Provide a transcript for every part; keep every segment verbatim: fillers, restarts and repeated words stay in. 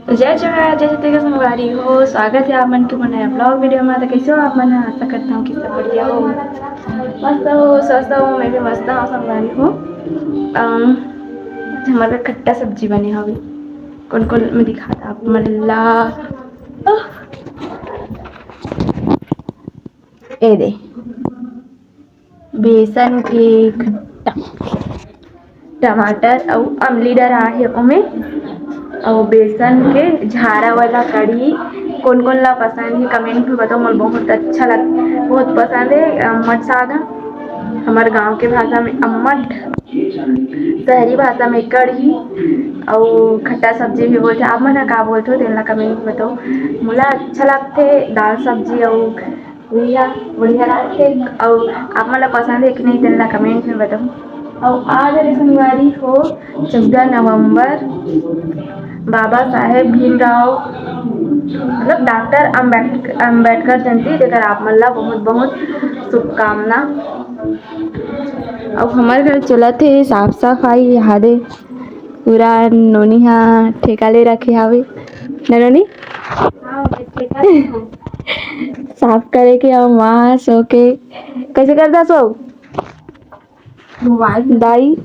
जय जोहार, जय छत्तीसगढ़ संगवारी हो, स्वागत हे आप मन के मोर नया vlog video में। तो कैसे हो आप मन? आशा करता हूँ कि सब बढ़िया हो, मस्त हो, स्वस्थ हो। मैं भी मस्त हूँ संगवारी हो। अम, हमारे खट्टा सब्जी बने हवे। कौन कौन मैं दिखाता आप मन ला। ए दे, बेसन के खट्टा, टमाटर अउ अमली डरा हे ओमे, अउ बेसन के झारा वाला कढ़ी। कौन कौन ला पसंद हे, comment में बताओ। मोला बहुत अच्छा लग, बहुत पसंद हे अम्मट साग ह। हमर गांव के भाषा में अम्मट, शहरी भाषा में कढ़ी, अउ खट्टा सब्जी भी बोलथे। आप मन ह का बोलथो, तेन ला comment में बताओ। मोला अच्छा लगथे दाल सब्जी अउ बढ़िया, बढ़िया लागथे। अउ आप मन ला पसंद हे कि नहीं, तेन ला comment में बताओ। अउ आज हरे संगवारी हो, चौदह नवंबर, बाबा साहेब भीमराव, मतलब डॉक्टर अम्बेडकर, अम्बेडकर जयंती, जेकर आप मन ला बहुत बहुत शुभकामना। अउ हमर घर चलत हे साफ सफाई, हादे पूरा नोनी हा ठेका ले रखे हावे, न नोनी? हाँ, मैं ठेका ले हूँ। साफ करे के अउ वहाँ सो के कैसे करता सो? मोबाइल। दाई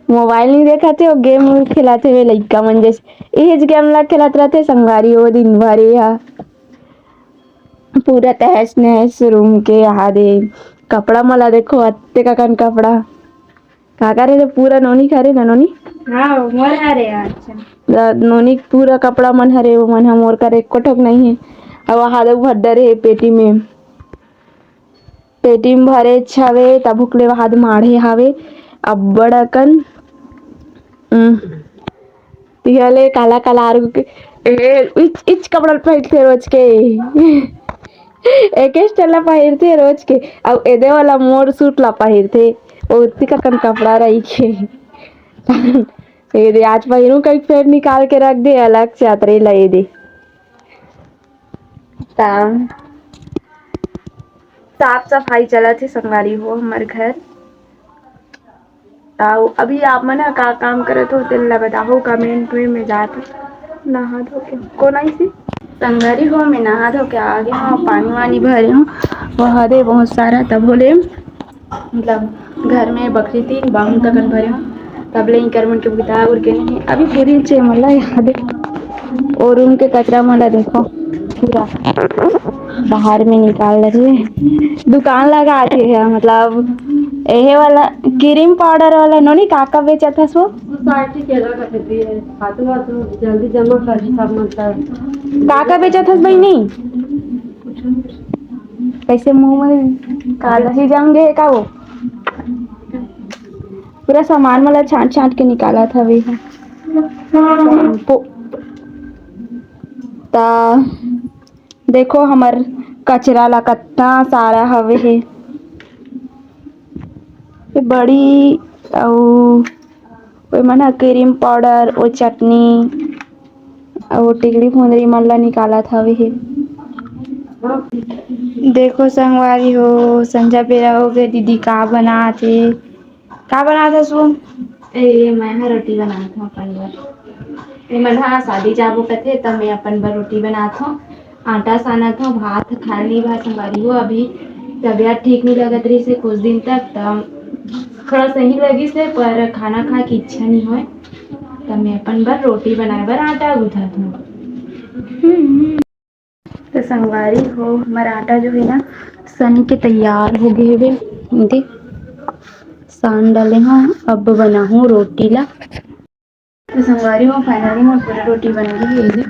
मोबाइल नहीं देखत हे, वो गेम खेलत हे, लइका मन जैसे इहेज गेम ला खेलत रहथे संगवारी हो दिन भर। ये हा पूरा तहस नहस रूम के हादे। कपड़ा मला देखो, अत्ते ककन कपड़ा। काकर हरे? पूरा नोनी के हरे ना नोनी? हाँ, मोर हरे। अच्छा। नोनी के पूरा कपड़ा मन हरे, वो मन ह मोर कर एको ठोक नहीं हे। अब हादे भर डरे हे पेटी में, पेटी में भरे हवे, तब हुकले हाद माढ़े हावे अब्बड़ अकन। उम, तिहले काला काला आर के, ए, इच, इच कपड़ा पहिरथे रोज के। एके style ला पहिरथे रोज के। अउ एदे वाला मोर सूट ला पहिरथे, ओ तिका कन कपड़ा रही के। ये दे, आज पहिरू कई फेर निकाल के रख दे, अलग से अतरे ला ये दे। ता साफ सफाई चलत हे संगवारी हो हमर घर। ताऊ अभी आप मन ह का काम करत हो, तेन ला बताहू comment में। मैं जात हूँ नहा धो के। कोन आइस हे? संगवारी हो, मैं नहा धो के आ गे हूँ, पानी वानी भरे हूँ, वो हरे बहुत सारा, तब बोले मतलब घर में बकरी तीन बाहु तकन भरे हूँ, तब ले इकर मन के बुता उर के नहीं। अभी पूरी चे मला याद है, और उनके कचरा मला देखो पूरा बाहर में निकाल रहे। दुकान लगा के है, मतलब एहे वाला क्रीम पाउडर वाला नोनी काका बेचत हस वो? सोसाइटी के लगा के दिए, खातू वातू जल्दी जमा कर सब, मतलब। काका बेचत हस बहिनी? कैसे मुंह में काला ही जाम गे का वो? पूरा सामान मला छांट छांट के निकालत हवे ह। पो-, ता देखो हमर कचरा ला कतना सारा हवे हे। ये बड़ी अउ ओए मन ह क्रीम पाउडर, ओ चटनी, अउ टिकली फुंदरी मन ला निकालत हवे हे। देखो संगवारी हो, संझा बेरा हो गे, दीदी का बनात हे? का बनात हस वो? ए, मैं ह रोटी बनात हूँ अपन बर। ए मन ह शादी जाबो कथे, त मैं अपन बर रोटी बनात हूँ। आटा सानत हूँ, भात खाली भात संगवारी हो। अभी तबीयत ठीक नहीं लगत रहिस हे कुछ दिन तक, त थोड़ा सही लगिस हे, पर खाना खाए के इच्छा नहीं होय, त मैं अपन बर रोटी बनाए बर आटा गूंथत हूँ। तो संगवारी हो, हमर आटा जो है ना, सन के तैयार हो गए हवे। दे, सान डाले हूँ, अब बनाहूँ रोटी ला। तो संगवारी हो, finally मोर पूरा रोटी बन गई है।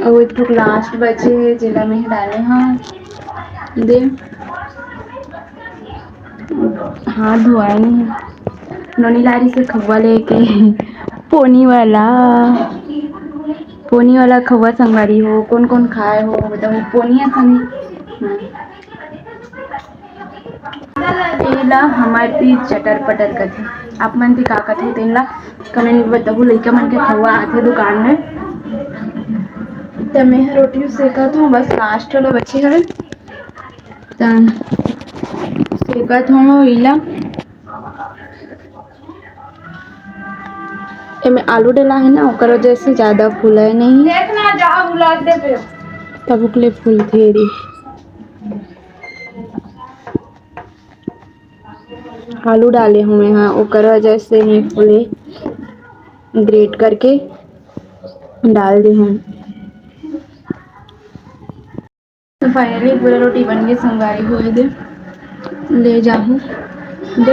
अउ एक ठो last बचे हे, जेला मैं डाले हूँ। दे, हाथ धोआए नहीं। नोनी लारी से खउवा लेके, पोनी वाला, पोनी वाला खउवा संगवारी हो, कौन कौन खाए हो बताओ। पोनी है खानी। एला हमर तीर चटर पटर कथे। आप मन तीर का कथे तेन ला comment में बताहू। लइका मन के खउवा आथे दुकान में। त मैं ह रोटी सेकत हूँ, बस last वाला बचे हवे। त सेकत हूँ इला। एमे आलू डला हे ना, ओकर वजह से ज्यादा फूला नहीं। देखना, जहाँ बुला दे। तब ओकले फूलथे रे। आलू डाले हूँ मैं, हाँ, ओकर वजह से नहीं फूले। ग्रेट करके डाल दे हूँ। तो finally पूरा रोटी बन गई, संगवारी हो दे, ले जाहूँ दे।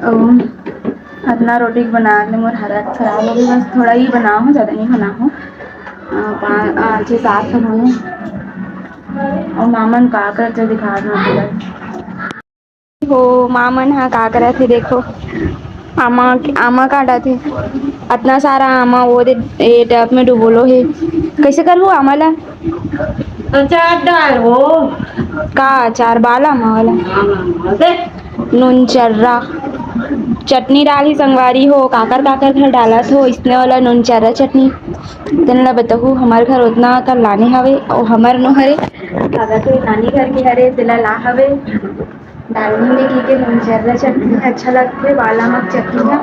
अउ अतना रोटी बना ले, मोर हालत खराब हो गई। बस थोड़ा ही बनाहूँ, ज़्यादा नहीं बनाहूँ। अ, पा-, अ, छः सात ठो होने। अउ मामन का करते दिखा दो पूरा। हो, माँ मन ह का करत हे, देखो, आमा, आमा काटत हे। अतना सारा आमा वो दे, ए टब में डुबोलो हे। कैसे करहु आमा ला? अचार डाल वो। का अचार? बाला आमा वाला? हाँ, हाँ, हाँ, दे। नून चर्रा। चटनी डाल ही संगवारी हो, काकर काकर घर डालत हो, इसने वाला नून चर्रा चटनी। तेन ला बताहू, हमार घर उतना कर लाने हवे, अउ हमर नो हरे, काका के नानी घर के हरे, तेला ला हवे। डालनी में की के नून चर्रा चटनी अच्छा लगथे, बाला मक चटनी ह।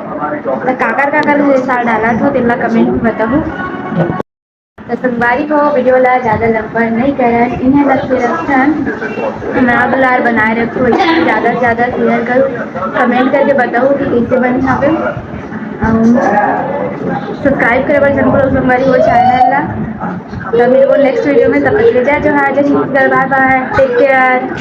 त काकर काकर घरे साग डालत हो, तेला comment में बताहू। त संगवारी हो, video ला ज्यादा लंबा नहीं करन, इन्हें लग के रखन। हमारा दुलार बनाए रखो, इसे ज्यादा से ज्यादा share करो, comment करके बताओ कि कैसे बनी हवे। अउ subscribe करे बर जरूर करो संगवारी हो channel ला। त मिलबो next video में, तब तक के लिए जय जोहार, जय Chhattisgarh, bye bye, take care।